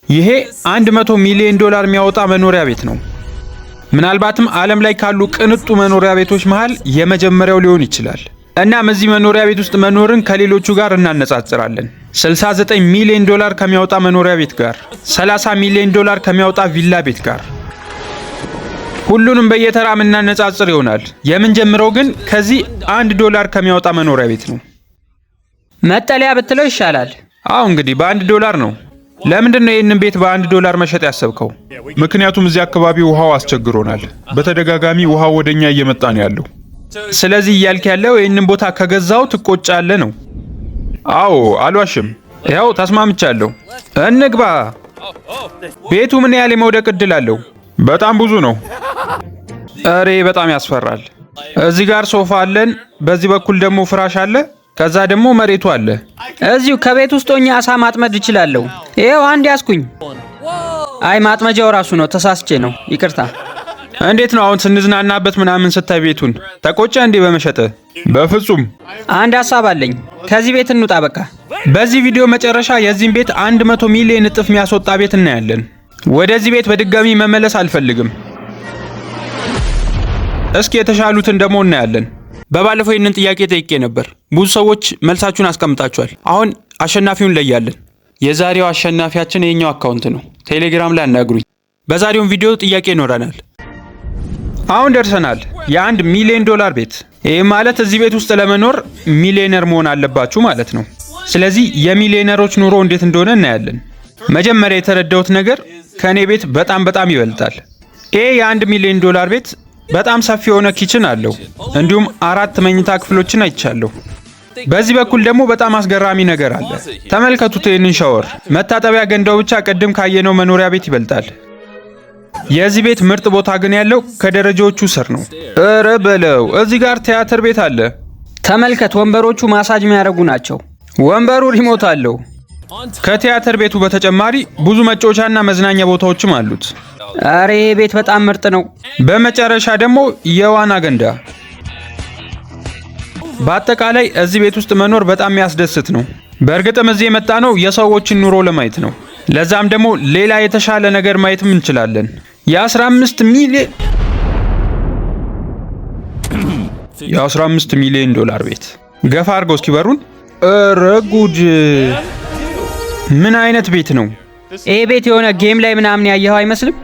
ይሄ 100 ሚሊዮን ዶላር የሚያወጣ መኖሪያ ቤት ነው። ምናልባትም ዓለም ላይ ካሉ ቅንጡ መኖሪያ ቤቶች መሃል የመጀመሪያው ሊሆን ይችላል። እናም እዚህ መኖሪያ ቤት ውስጥ መኖርን ከሌሎቹ ጋር እናነጻጽራለን። 69 ሚሊዮን ዶላር ከሚያወጣ መኖሪያ ቤት ጋር፣ 30 ሚሊዮን ዶላር ከሚያወጣ ቪላ ቤት ጋር፣ ሁሉንም በየተራ የምናነጻጽር ይሆናል። የምንጀምረው ግን ከዚህ 1 ዶላር ከሚያወጣ መኖሪያ ቤት ነው። መጠለያ ብትለው ይሻላል። አዎ፣ እንግዲህ በ1 ዶላር ነው። ለምንድን ነው ይህንን ቤት በ1 ዶላር መሸጥ ያሰብከው? ምክንያቱም እዚህ አካባቢ ውሃው አስቸግሮናል። በተደጋጋሚ ውሃው ወደኛ እየመጣ ነው ያለው። ስለዚህ እያልክ ያለው ይህንን ቦታ ከገዛው ትቆጫለህ ነው? አዎ፣ አልዋሽም። ያው ተስማምቻለሁ። እንግባ። ቤቱ ምን ያህል የመውደቅ እድል አለው? በጣም ብዙ ነው። እሬ በጣም ያስፈራል። እዚህ ጋር ሶፋ አለን፣ በዚህ በኩል ደግሞ ፍራሽ አለ፣ ከዛ ደግሞ መሬቱ አለ። እዚሁ ከቤት ውስጥ ሆኜ አሳ ማጥመድ እችላለሁ። ይኸው አንድ ያዝኩኝ። አይ፣ ማጥመጃው ራሱ ነው፣ ተሳስቼ ነው፣ ይቅርታ። እንዴት ነው አሁን ስንዝናናበት ምናምን ስታይ ቤቱን ተቆጨ እንዴ በመሸጥ? በፍጹም። አንድ ሀሳብ አለኝ። ከዚህ ቤት እንውጣ በቃ። በዚህ ቪዲዮ መጨረሻ የዚህን ቤት 100 ሚሊዮን እጥፍ የሚያስወጣ ቤት እናያለን። ወደዚህ ቤት በድጋሚ መመለስ አልፈልግም። እስኪ የተሻሉትን ደግሞ እናያለን። በባለፈው ይህንን ጥያቄ ጠይቄ ነበር። ብዙ ሰዎች መልሳችሁን አስቀምጣችኋል። አሁን አሸናፊውን ለያለን። የዛሬው አሸናፊያችን የኛው account ነው። ቴሌግራም ላይ አናግሩኝ። በዛሬውን ቪዲዮ ጥያቄ ይኖረናል። አሁን ደርሰናል። የ1 ሚሊዮን ዶላር ቤት። ይህ ማለት እዚህ ቤት ውስጥ ለመኖር ሚሊዮነር መሆን አለባችሁ ማለት ነው። ስለዚህ የሚሊዮነሮች ኑሮ እንዴት እንደሆነ እናያለን። መጀመሪያ የተረዳሁት ነገር ከእኔ ቤት በጣም በጣም ይበልጣል። ይሄ የ1 ሚሊዮን ዶላር ቤት በጣም ሰፊ የሆነ kitchen አለው። እንዲሁም አራት መኝታ ክፍሎችን አይቻለሁ። በዚህ በኩል ደግሞ በጣም አስገራሚ ነገር አለ። ተመልከቱት ይህንን ሻወር። መታጠቢያ ገንዳው ብቻ ቅድም ካየነው መኖሪያ ቤት ይበልጣል። የዚህ ቤት ምርጥ ቦታ ግን ያለው ከደረጃዎቹ ስር ነው። እረ በለው፣ እዚህ ጋር ቲያትር ቤት አለ። ተመልከት፣ ወንበሮቹ ማሳጅ የሚያደርጉ ናቸው። ወንበሩ remote አለው። ከቲያትር ቤቱ በተጨማሪ ብዙ መጫወቻና መዝናኛ ቦታዎችም አሉት። ኧረ ይሄ ቤት በጣም ምርጥ ነው። በመጨረሻ ደግሞ የዋና ገንዳ። በአጠቃላይ እዚህ ቤት ውስጥ መኖር በጣም የሚያስደስት ነው። በእርግጥም እዚህ የመጣነው የሰዎችን ኑሮ ለማየት ነው። ለዛም ደግሞ ሌላ የተሻለ ነገር ማየትም እንችላለን። የ15 ሚሊዮን ዶላር ቤት። ገፋ አድርገው እስኪ በሩን። እረ ጉድ! ምን አይነት ቤት ነው? ይሄ ቤት የሆነ game ላይ ምናምን ያየኸው አይመስልም?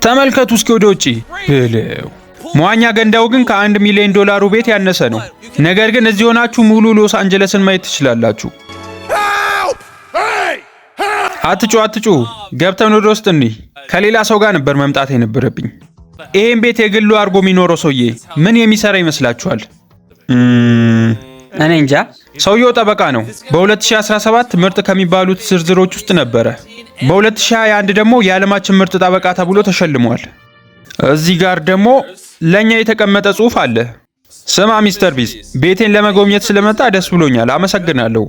ተመልከቱ እስኪ ወደ ውጪ ብለው። መዋኛ ገንዳው ግን ከ1 ሚሊዮን ዶላሩ ቤት ያነሰ ነው። ነገር ግን እዚህ ሆናችሁ ሙሉ ሎስ አንጀለስን ማየት ትችላላችሁ። አትጩ፣ አትጩ። ገብተን ወደ ውስጥ እንይ። ከሌላ ሰው ጋር ነበር መምጣት የነበረብኝ። ይሄን ቤት የግሉ አድርጎ የሚኖረው ሰውዬ ምን የሚሰራ ይመስላችኋል? እኔ እንጃ። ሰውየው ጠበቃ ነው። በ2017 ምርጥ ከሚባሉት ዝርዝሮች ውስጥ ነበረ። በ2021 ደግሞ የዓለማችን ምርጥ ጠበቃ ተብሎ ተሸልሟል። እዚህ ጋር ደግሞ ለእኛ የተቀመጠ ጽሑፍ አለ። ስማ ሚስተር ቢስት፣ ቤቴን ለመጎብኘት ስለመጣ ደስ ብሎኛል፣ አመሰግናለሁ።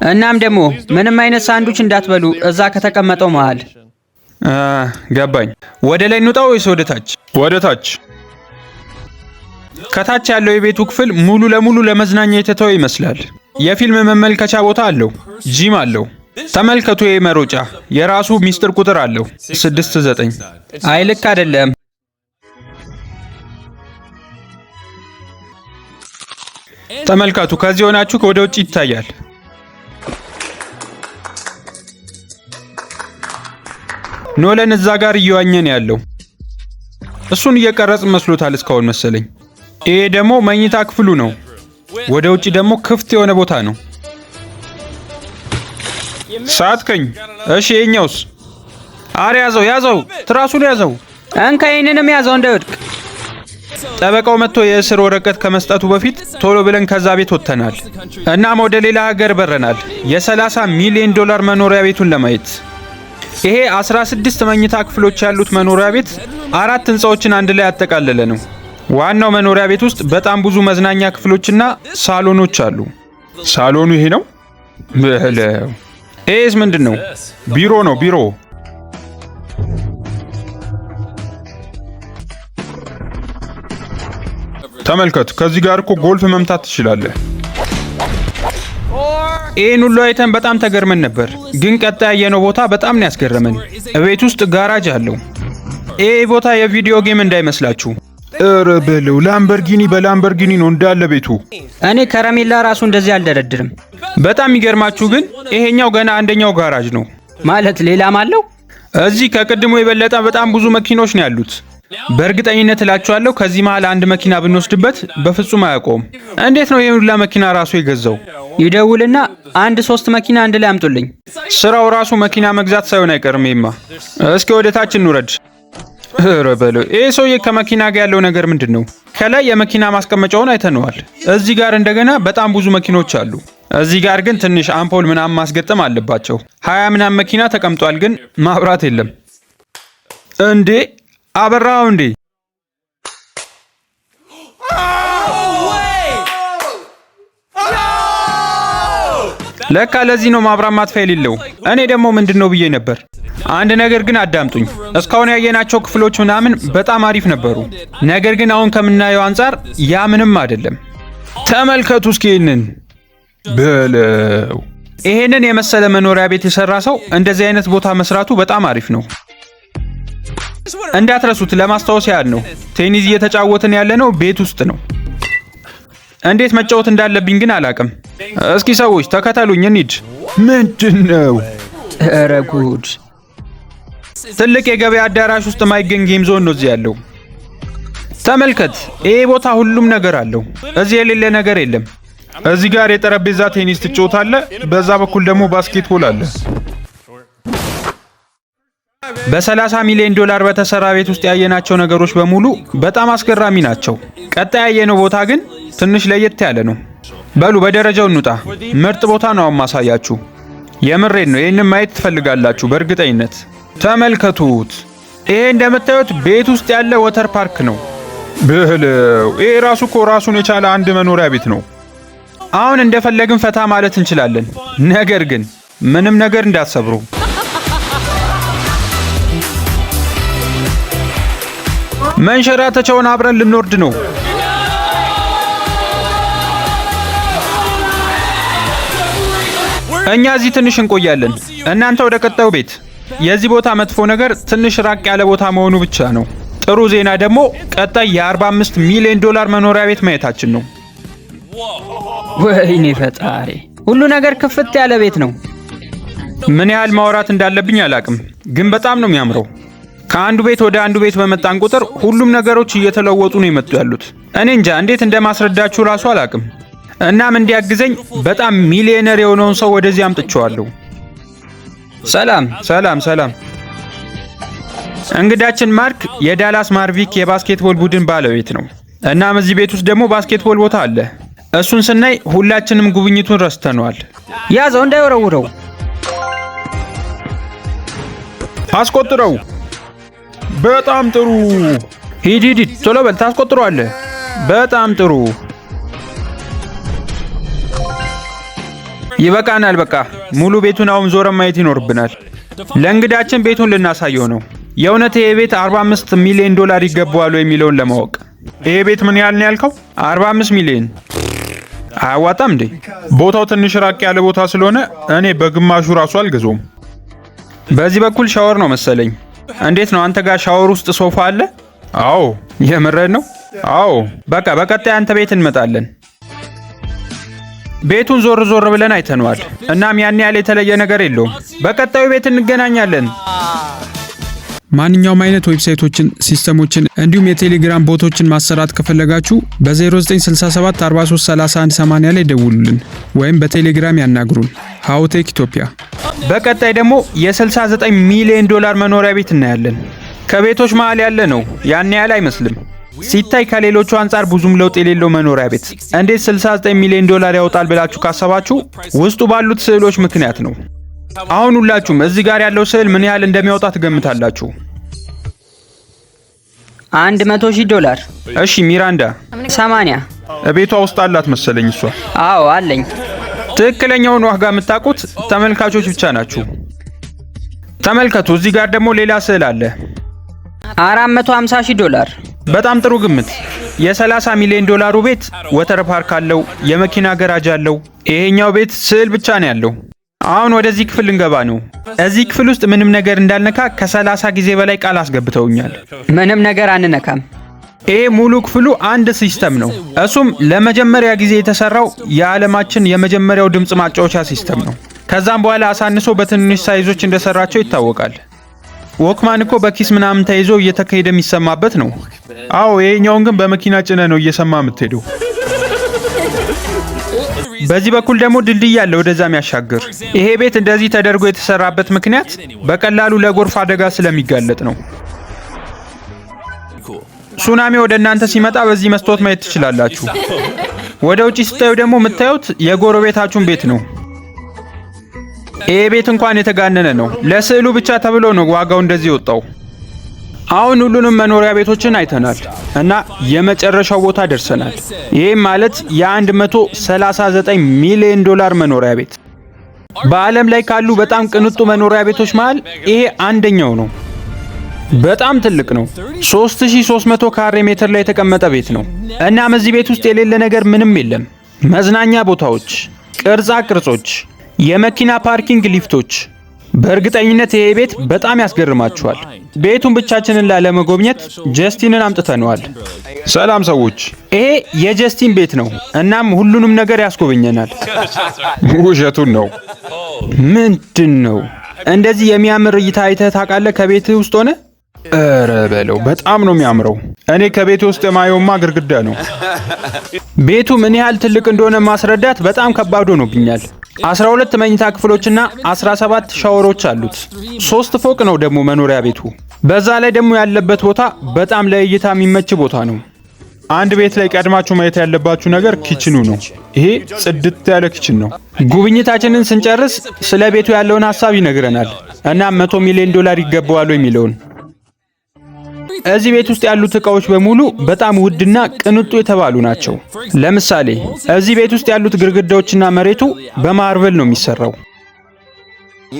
እናም ደግሞ ምንም አይነት ሳንዱች እንዳትበሉ እዛ ከተቀመጠው መሃል። ገባኝ። ወደ ላይ እንውጣ ወይስ ወደ ታች? ወደ ታች። ከታች ያለው የቤቱ ክፍል ሙሉ ለሙሉ ለመዝናኛ የተተወ ይመስላል። የፊልም መመልከቻ ቦታ አለው፣ ጂም አለው። ተመልከቱ፣ ይህ መሮጫ የራሱ ሚስጥር ቁጥር አለው፣ 69። አይ፣ ልክ አይደለም። ተመልከቱ፣ ከዚህ ሆናችሁ ወደ ውጭ ይታያል። ኖለን እዛ ጋር እየዋኘን ያለው እሱን እየቀረጽ መስሎታል እስካሁን መሰለኝ። ይሄ ደግሞ መኝታ ክፍሉ ነው። ወደ ውጭ ደግሞ ክፍት የሆነ ቦታ ነው። ሳትከኝ። እሺ፣ ይሄኛውስ? አረ ያዘው፣ ያዘው፣ ትራሱን ያዘው። እንካ ይህንንም ያዘው እንዳይወድቅ። ጠበቃው መጥቶ የእስር ወረቀት ከመስጠቱ በፊት ቶሎ ብለን ከዛ ቤት ወጥተናል። እናም ወደ ሌላ ሀገር በረናል፣ የ30 ሚሊዮን ዶላር መኖሪያ ቤቱን ለማየት። ይሄ 16 መኝታ ክፍሎች ያሉት መኖሪያ ቤት አራት ህንፃዎችን አንድ ላይ ያጠቃለለ ነው። ዋናው መኖሪያ ቤት ውስጥ በጣም ብዙ መዝናኛ ክፍሎችና ሳሎኖች አሉ። ሳሎኑ ይሄ ነው። በለው፣ ይሄስ ምንድን ነው? ቢሮ ነው፣ ቢሮ። ተመልከት፣ ከዚህ ጋር እኮ ጎልፍ መምታት ትችላለህ። ይህን ሁሉ አይተን በጣም ተገርመን ነበር። ግን ቀጣይ ያየነው ቦታ በጣም ነው ያስገረመን። እቤት ውስጥ ጋራጅ አለው። ይህ ቦታ የ video game እንዳይመስላችሁ። ኧረ በለው፣ ላምበርጊኒ በላምበርጊኒ ነው እንዳለ ቤቱ። እኔ ከረሜላ ራሱ እንደዚህ አልደረድርም። በጣም የሚገርማችሁ ግን ይሄኛው ገና አንደኛው ጋራጅ ነው። ማለት ሌላም አለው? እዚህ ከቅድሙ የበለጠ በጣም ብዙ መኪኖች ነው ያሉት። በእርግጠኝነት እላችኋለሁ ከዚህ መሃል አንድ መኪና ብንወስድበት በፍጹም አያውቀውም። እንዴት ነው ይሄን ሁላ መኪና ራሱ የገዛው? ይደውልና አንድ ሶስት መኪና አንድ ላይ አምጡልኝ። ስራው ራሱ መኪና መግዛት ሳይሆን አይቀርም። ይማ እስኪ ወደ ታች እንውረድ። ኧረ በለው፣ ይሄ ሰውዬ ከመኪና ጋር ያለው ነገር ምንድን ነው? ከላይ የመኪና ማስቀመጫውን አይተነዋል። እዚህ ጋር እንደገና በጣም ብዙ መኪኖች አሉ። እዚህ ጋር ግን ትንሽ አምፖል ምናምን ማስገጠም አለባቸው። 20 ምናምን መኪና ተቀምጧል፣ ግን ማብራት የለም። እንዴ አበራው እንዴ! ለካ ለዚህ ነው ማብራት ማጥፊያ የሌለው። እኔ ደግሞ ምንድን ነው ብዬ ነበር። አንድ ነገር ግን አዳምጡኝ። እስካሁን ያየናቸው ክፍሎች ምናምን በጣም አሪፍ ነበሩ። ነገር ግን አሁን ከምናየው አንጻር ያ ምንም አይደለም። ተመልከቱ እስኪ ይህንን በለው። ይሄንን የመሰለ መኖሪያ ቤት የሰራ ሰው እንደዚህ አይነት ቦታ መስራቱ በጣም አሪፍ ነው። እንዳትረሱት፣ ለማስታወስ ያህል ነው። ቴኒስ እየተጫወትን ያለነው ቤት ውስጥ ነው። እንዴት መጫወት እንዳለብኝ ግን አላቅም። እስኪ ሰዎች ተከተሉኝ፣ እንሂድ። ምንድን ነው? ኧረ ጉድ! ትልቅ የገበያ አዳራሽ ውስጥ የማይገኝ game zone ነው እዚህ ያለው። ተመልከት፣ ይሄ ቦታ ሁሉም ነገር አለው። እዚህ የሌለ ነገር የለም። እዚህ ጋር የጠረጴዛ ቴኒስ ትጫወታለህ። በዛ በኩል ደግሞ basketball አለ። በ30 ሚሊዮን ዶላር በተሰራ ቤት ውስጥ ያየናቸው ነገሮች በሙሉ በጣም አስገራሚ ናቸው። ቀጣይ ያየነው ቦታ ግን ትንሽ ለየት ያለ ነው። በሉ በደረጃው እንውጣ። ምርጥ ቦታ ነው አሁን ማሳያችሁ። የምሬን ነው። ይህንን ማየት ትፈልጋላችሁ በእርግጠኝነት። ተመልከቱት። ይሄ እንደምታዩት ቤት ውስጥ ያለ water park ነው። በለው፣ ይሄ ራሱ እኮ ራሱን የቻለ አንድ መኖሪያ ቤት ነው። አሁን እንደፈለግን ፈታ ማለት እንችላለን። ነገር ግን ምንም ነገር እንዳትሰብሩ። መንሸራተቻውን አብረን ልንወርድ ነው። እኛ እዚህ ትንሽ እንቆያለን፣ እናንተ ወደ ቀጣዩ ቤት። የዚህ ቦታ መጥፎ ነገር ትንሽ ራቅ ያለ ቦታ መሆኑ ብቻ ነው። ጥሩ ዜና ደግሞ ቀጣይ የ45 ሚሊዮን ዶላር መኖሪያ ቤት ማየታችን ነው። ወይኔ ፈጣሪ! ሁሉ ነገር ክፍት ያለ ቤት ነው። ምን ያህል ማውራት እንዳለብኝ አላቅም፣ ግን በጣም ነው የሚያምረው። ከአንዱ ቤት ወደ አንዱ ቤት በመጣን ቁጥር ሁሉም ነገሮች እየተለወጡ ነው የመጡ ያሉት። እኔ እንጃ እንዴት እንደማስረዳችሁ ራሱ አላቅም። እናም እንዲያግዘኝ በጣም ሚሊዮነር የሆነውን ሰው ወደዚህ አምጥቼዋለሁ። ሰላም። ሰላም ሰላም። እንግዳችን ማርክ የዳላስ ማርቪክ የ basketball ቡድን ባለቤት ነው። እናም እዚህ ቤት ውስጥ ደግሞ basketball ቦታ አለ። እሱን ስናይ ሁላችንም ጉብኝቱን ረስተነዋል። ያዘው እንዳይወረውረው። አስቆጥረው። በጣም ጥሩ። ሂድ ሂድ፣ ቶሎ በል ታስቆጥረዋለህ። በጣም ጥሩ። ይበቃናል። በቃ ሙሉ ቤቱን አሁን ዞረን ማየት ይኖርብናል። ለእንግዳችን ቤቱን ልናሳየው ነው። የእውነት ይሄ ቤት 45 ሚሊዮን ዶላር ይገባዋል የሚለውን ለማወቅ። ይሄ ቤት ምን ያህል ነው ያልከው? 45 ሚሊዮን አያዋጣም እንዴ? ቦታው ትንሽ ራቅ ያለ ቦታ ስለሆነ እኔ በግማሹ ራሱ አልገዛውም። በዚህ በኩል ሻወር ነው መሰለኝ። እንዴት ነው አንተ ጋር ሻወር ውስጥ ሶፋ አለ? አዎ። የምረን ነው? አዎ። በቃ በቀጣይ አንተ ቤት እንመጣለን። ቤቱን ዞር ዞር ብለን አይተነዋል። እናም ያን ያህል የተለየ ነገር የለውም። በቀጣዩ ቤት እንገናኛለን። ማንኛውም አይነት website ኦችን፣ system ኦችን እንዲሁም የቴሌግራም bot ኦችን ማሰራት ከፈለጋችሁ በ0967 43 31 80 ላይ ደውሉልን ወይም በቴሌግራም ያናግሩን። ሀውቴክ ኢትዮጵያ። በቀጣይ ደግሞ የ69 ሚሊዮን ዶላር መኖሪያ ቤት እናያለን። ከቤቶች መሃል ያለ ነው። ያን ያህል አይመስልም ሲታይ ከሌሎቹ አንጻር ብዙም ለውጥ የሌለው መኖሪያ ቤት እንዴት 69 ሚሊዮን ዶላር ያወጣል ብላችሁ ካሰባችሁ ውስጡ ባሉት ስዕሎች ምክንያት ነው። አሁን ሁላችሁም እዚህ ጋር ያለው ስዕል ምን ያህል እንደሚያወጣ ትገምታላችሁ? 100 ሺህ ዶላር። እሺ ሚራንዳ። 80። ቤቷ ውስጥ አላት መሰለኝ እሷ። አዎ አለኝ። ትክክለኛውን ዋጋ የምታውቁት ተመልካቾች ብቻ ናችሁ። ተመልከቱ፣ እዚህ ጋር ደግሞ ሌላ ስዕል አለ። 450 ሺህ ዶላር። በጣም ጥሩ ግምት። የ30 ሚሊዮን ዶላሩ ቤት water park አለው፣ የመኪና ገራጅ አለው። ይሄኛው ቤት ስዕል ብቻ ነው ያለው። አሁን ወደዚህ ክፍል ልንገባ ነው። እዚህ ክፍል ውስጥ ምንም ነገር እንዳልነካ ከ30 ጊዜ በላይ ቃል አስገብተውኛል። ምንም ነገር አንነካም። ይሄ ሙሉ ክፍሉ አንድ system ነው። እሱም ለመጀመሪያ ጊዜ የተሰራው የዓለማችን የመጀመሪያው ድምፅ ማጫወቻ system ነው። ከዛም በኋላ አሳንሶ በትንንሽ size ኦች እንደሰራቸው ይታወቃል። Walkman እኮ በኪስ ምናምን ተይዞ እየተካሄደ የሚሰማበት ነው። አዎ፣ ይሄኛውን ግን በመኪና ጭነህ ነው እየሰማ የምትሄደው። በዚህ በኩል ደግሞ ድልድይ አለ ወደዛ የሚያሻግር። ይሄ ቤት እንደዚህ ተደርጎ የተሰራበት ምክንያት በቀላሉ ለጎርፍ አደጋ ስለሚጋለጥ ነው። ሱናሚ ወደ እናንተ ሲመጣ በዚህ መስታወት ማየት ትችላላችሁ። ወደ ውጪ ስታዩ ደግሞ የምታዩት የጎረቤታችሁን ቤት ነው። ይሄ ቤት እንኳን የተጋነነ ነው። ለስዕሉ ብቻ ተብሎ ነው ዋጋው እንደዚህ የወጣው። አሁን ሁሉንም መኖሪያ ቤቶችን አይተናል እና የመጨረሻው ቦታ ደርሰናል። ይህም ማለት የ139 ሚሊዮን ዶላር መኖሪያ ቤት። በዓለም ላይ ካሉ በጣም ቅንጡ መኖሪያ ቤቶች መሃል ይሄ አንደኛው ነው። በጣም ትልቅ ነው። 3300 ካሬ ሜትር ላይ የተቀመጠ ቤት ነው። እናም እዚህ ቤት ውስጥ የሌለ ነገር ምንም የለም። መዝናኛ ቦታዎች፣ ቅርጻ ቅርጾች፣ የመኪና parking ሊፍቶች። በእርግጠኝነት ይሄ ቤት በጣም ያስገርማችኋል። ቤቱን ብቻችንን ላለመጎብኘት ጀስቲንን አምጥተነዋል። ሰላም ሰዎች። ይሄ የጀስቲን ቤት ነው። እናም ሁሉንም ነገር ያስጎበኘናል። ውሸቱን ነው። ምንድን ነው እንደዚህ የሚያምር እይታ አይተህ ታውቃለህ? ከቤትህ ውስጥ ሆነ? ኧረ በለው፣ በጣም ነው የሚያምረው። እኔ ከቤት ውስጥ የማየውማ ግድግዳ ነው። ቤቱ ምን ያህል ትልቅ እንደሆነ ማስረዳት በጣም ከባድ ሆኖብኛል። 12 መኝታ ክፍሎችና 17 ሻወሮች አሉት። ሶስት ፎቅ ነው ደግሞ መኖሪያ ቤቱ። በዛ ላይ ደግሞ ያለበት ቦታ በጣም ለእይታ የሚመች ቦታ ነው። አንድ ቤት ላይ ቀድማችሁ ማየት ያለባችሁ ነገር kitchen ኑ ነው። ይሄ ጽድት ያለ kitchen ነው። ጉብኝታችንን ስንጨርስ ስለ ቤቱ ያለውን ሀሳብ ይነግረናል እና 100 ሚሊዮን ዶላር ይገባዋል የሚለውን። እዚህ ቤት ውስጥ ያሉት እቃዎች በሙሉ በጣም ውድና ቅንጡ የተባሉ ናቸው። ለምሳሌ እዚህ ቤት ውስጥ ያሉት ግድግዳዎችና መሬቱ በ marble ነው የሚሰራው።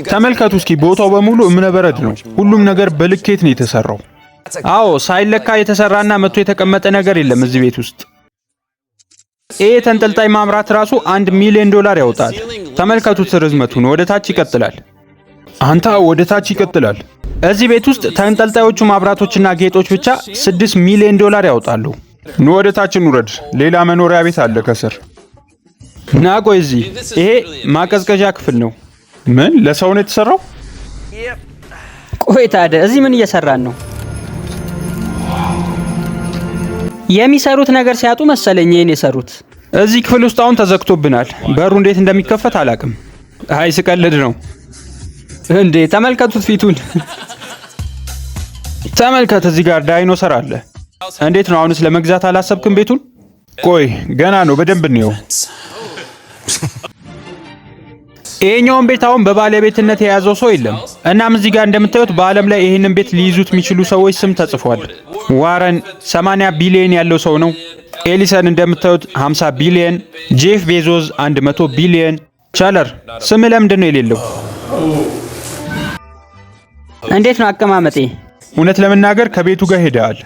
ተመልከቱ እስኪ፣ ቦታው በሙሉ እብነበረድ ነው። ሁሉም ነገር በልኬት ነው የተሰራው። አዎ፣ ሳይለካ የተሰራና መጥቶ የተቀመጠ ነገር የለም እዚህ ቤት ውስጥ። ይሄ ተንጠልጣይ ማምራት ራሱ 1 ሚሊዮን ዶላር ያወጣል። ተመልከቱት ርዝመቱን፣ ወደ ታች ይቀጥላል። አንተ፣ ወደ ታች ይቀጥላል። እዚህ ቤት ውስጥ ተንጠልጣዮቹ ማብራቶችና ጌጦች ብቻ 6 ሚሊዮን ዶላር ያወጣሉ። ኑ ወደ ታች እንውረድ። ሌላ መኖሪያ ቤት አለ ከስር። ና ቆይ፣ እዚህ ይሄ ማቀዝቀዣ ክፍል ነው። ምን ለሰው ነው የተሰራው? ቆይ ታዲያ እዚህ ምን እየሰራን ነው? የሚሰሩት ነገር ሲያጡ መሰለኝ ይሄን የሰሩት። እዚህ ክፍል ውስጥ አሁን ተዘግቶብናል። በሩ እንዴት እንደሚከፈት አላቅም። አይ፣ ስቀልድ ነው። እንዴ፣ ተመልከቱት ፊቱን። ተመልከት፣ እዚህ ጋር ዳይኖሰር አለ። እንዴት ነው፣ አሁንስ ለመግዛት አላሰብክም ቤቱን? ቆይ፣ ገና ነው፣ በደንብ እንየው። ይሄኛውን ቤት አሁን በባለቤትነት የያዘው ሰው የለም። እናም እዚህ ጋር እንደምታዩት በዓለም ላይ ይህንን ቤት ሊይዙት የሚችሉ ሰዎች ስም ተጽፏል። ዋረን 80 ቢሊዮን ያለው ሰው ነው። ኤሊሰን እንደምታዩት 50 ቢሊዮን፣ ጄፍ ቤዞስ 100 ቢሊዮን። ቸለር ስም ለምንድን ነው የሌለው? እንዴት ነው አቀማመጤ? እውነት ለመናገር ከቤቱ ጋር ሄደሃል።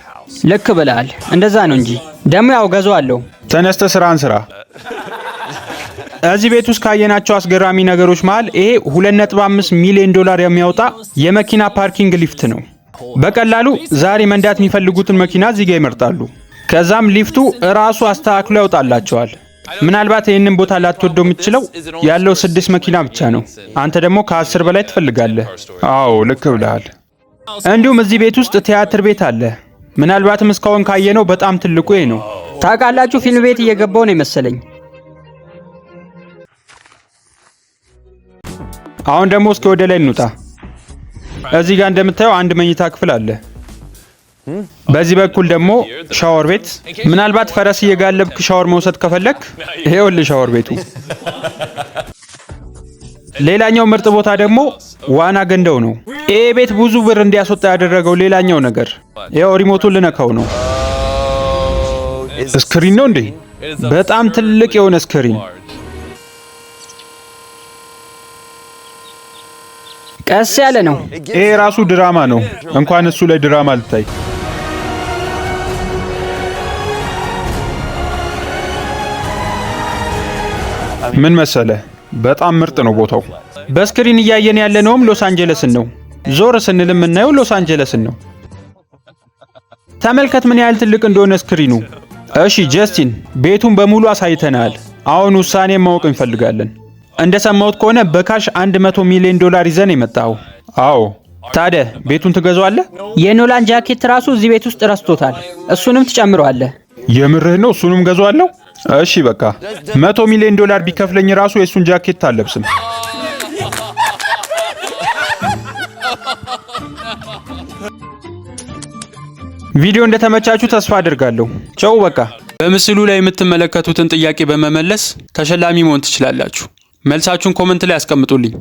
ልክ ብለሃል። እንደዛ ነው እንጂ ደግሞ ያው ገዛዋለሁ። ተነስተህ ስራን ስራ። እዚህ ቤት ውስጥ ካየናቸው አስገራሚ ነገሮች መሃል ይሄ 2.5 ሚሊዮን ዶላር የሚያወጣ የመኪና parking ሊፍት ነው። በቀላሉ ዛሬ መንዳት የሚፈልጉትን መኪና እዚህ ጋር ይመርጣሉ። ከዛም ሊፍቱ እራሱ አስተካክሎ ያውጣላቸዋል። ምናልባት ይህንን ቦታ ላትወደው የምትችለው ያለው ስድስት መኪና ብቻ ነው። አንተ ደግሞ ከ10 በላይ ትፈልጋለህ። አዎ፣ ልክ ብለሃል። እንዲሁም እዚህ ቤት ውስጥ ቲያትር ቤት አለ። ምናልባትም እስካሁን ካየነው በጣም ትልቁ ይሄ ነው። ታውቃላችሁ፣ ፊልም ቤት እየገባው ነው የመሰለኝ። አሁን ደግሞ እስኪ ወደ ላይ እንውጣ። እዚህ ጋር እንደምታየው አንድ መኝታ ክፍል አለ። በዚህ በኩል ደግሞ ሻወር ቤት። ምናልባት ፈረስ እየጋለብክ ሻወር መውሰድ ከፈለክ ይሄውልህ ሻወር ቤቱ። ሌላኛው ምርጥ ቦታ ደግሞ ዋና ገንዳው ነው። ይሄ ቤት ብዙ ብር እንዲያስወጣ ያደረገው ሌላኛው ነገር ይኸው remote ኡን ልነካው ነው። Screen ነው እንዴ? በጣም ትልቅ የሆነ screen። ቀስ ያለ ነው። ይሄ ራሱ ድራማ ነው። እንኳን እሱ ላይ ድራማ ልታይ። ምን መሰለ፣ በጣም ምርጥ ነው ቦታው። በ screen እያየን ያለነውም ሎስ አንጀለስን ነው። ዞር ስንል የምናየው ሎስ አንጀለስን ነው። ተመልከት ምን ያህል ትልቅ እንደሆነ screen ኑ። እሺ ጀስቲን፣ ቤቱን በሙሉ አሳይተናል። አሁን ውሳኔ ማወቅ እንፈልጋለን። እንደሰማሁት ከሆነ በ cash 100 ሚሊዮን ዶላር ይዘን የመጣው። አዎ። ታዲያ ቤቱን ትገዛዋለህ? የኖላን ጃኬት ራሱ እዚህ ቤት ውስጥ ረስቶታል። እሱንም ትጨምረዋለህ። የምርህ ነው? እሱንም ገዛዋለሁ። እሺ በቃ 100 ሚሊዮን ዶላር ቢከፍለኝ ራሱ የእሱን ጃኬት አልለብስም። ቪዲዮ እንደተመቻችሁ ተስፋ አድርጋለሁ። ቸው በቃ። በምስሉ ላይ የምትመለከቱትን ጥያቄ በመመለስ ተሸላሚ መሆን ትችላላችሁ። መልሳችሁን comment ላይ አስቀምጡልኝ።